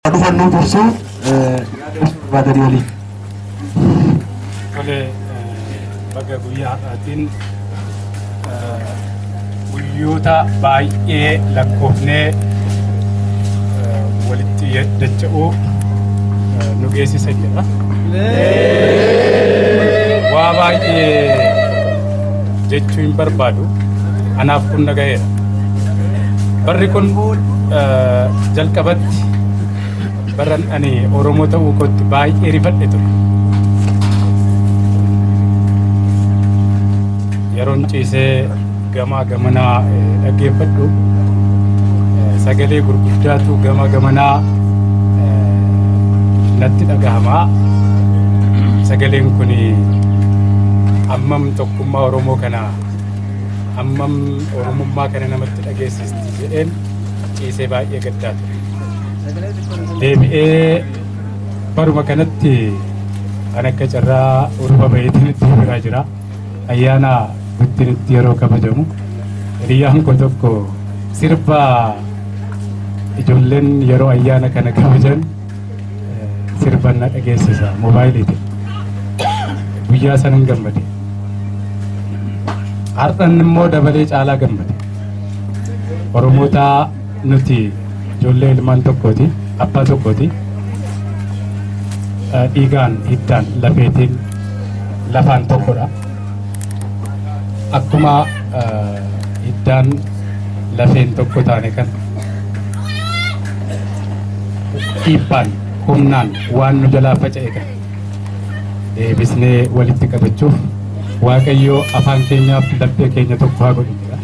Dhufan nuu dursuu yaada ibsuu barbaadanii waliin. Tole, baga guyyaa har'aatiin guyyoota baay'ee lakkoofnee walitti dacha'uu nu geessisa jedha. Waa baay'ee jechuu hin barbaadu. Anaaf kun na ga'eera. Barri kun jalqabatti baran ani Oromoo ta'uu kootti baay'ee rifadhe ture. Yeroon ciisee gamaa gamanaa dhaggeeffadhu sagalee gurguddaatu gama gamanaa natti dhagahama. Sagaleen kun hammam tokkummaa Oromoo kana, hammam Oromummaa kana namatti dhageessisti jedheen ciisee baay'ee gaddaa ture. Deebi'ee baruma kanatti kan akka carraa urba baheetiin itti biraa jira. Ayyaana guddinitti yeroo kabajamu hiriyyaan koo tokko sirba ijoolleen yeroo ayyaana kana kabajan sirba na dhageessisa moobaayiliitiin. Guyyaa sanan gammade. Har'an immoo dabalee caalaa gammade. Oromoota nuti ijoollee ilmaan tokkooti, abbaa tokkooti. Dhiigaan, hiddaan, lafeetiin, lafaan tokkodha. Akkuma hiddaan lafeen tokko taane kan dhiibbaan humnaan waan nu jalaa faca'e kan deebisnee walitti qabachuuf Waaqayyo afaan keenyaaf laphee keenya tokko haa godhu jedha.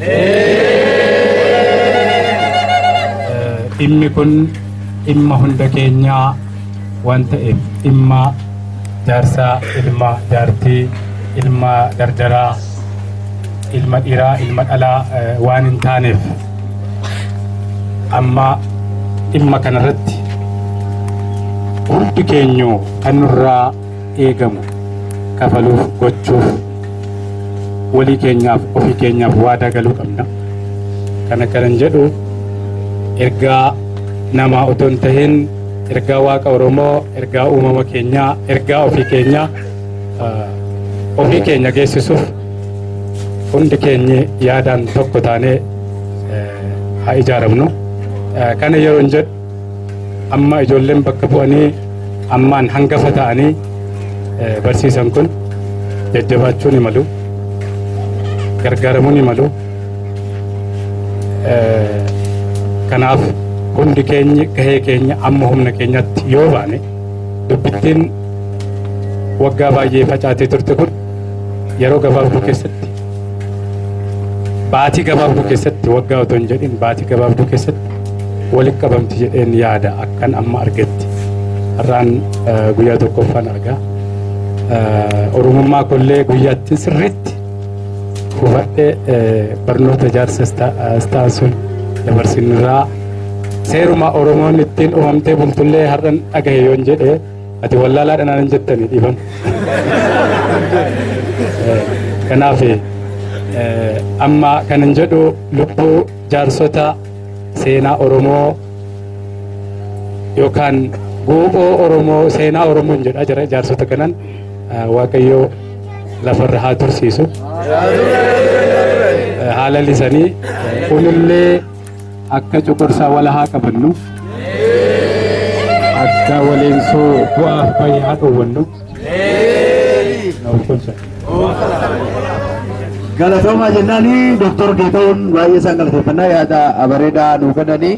Dhimmi kun dhimma hunda keenyaa waan ta'eef dhimma jaarsaa, ilma jaartii, ilma dardaraa, ilma dhiiraa, ilma dhalaa waan hin taaneef amma dhimma kanarratti hundi keenyu kan nurraa eegamu kafaluuf, gochuuf, walii keenyaaf, ofii keenyaaf waadaa galuu qabna. Kana kanan jedhu ergaa namaa otoo hin tahin ergaa Waaqa Oromoo, ergaa uumama keenyaa, ergaa ofii keenyaa ofii keenya geessisuuf hundi keenyi yaadaan tokko taanee haa ijaaramnu. Kana yeroo hin jedhu amma ijoolleen bakka bu'anii ammaan hangafa ta'anii barsiisan kun jajjabaachuu ni malu, gargaaramuu ni malu. Kanaaf hundi keenyi gahee keenya amma humna keenyatti yoo baane dubbittiin waggaa baay'ee facaatee turte kun yeroo gabaabduu keessatti, baatii gabaabduu keessatti, waggaa otoo hin jedhin baatii gabaabduu keessatti walitti qabamti jedheen yaada akkan amma argetti. Har'aan guyyaa tokkoffaan argaa. Oromummaa kollee guyyaatti sirriitti hubadhee barnoota jaarsa ta'an sun dabarsinirraa seeruma Oromoon ittiin uumamtee bultullee har'an dhagahe yoon jedhe ati wallaalaadha naan hin jettani, dhiifama. Kanaaf amma kanan jedhu lubbuu jaarsota seenaa Oromoo yookaan guuboo Oromoo, seenaa Oromoon jedhaa jira, jaarsota kanan Waaqayyoo lafarra haa tursiisu. Haa lalisanii kunillee akka coqorsaa wala haa qabannu. Akka waliinsoo bu'aaf bahee haa dhoowwannu. Na ulfolcha. Galatoomaa jennaani Dooktor Geetahuun baay'ee isaan galateeffannaa, yaada bareedaa nuu kennanii.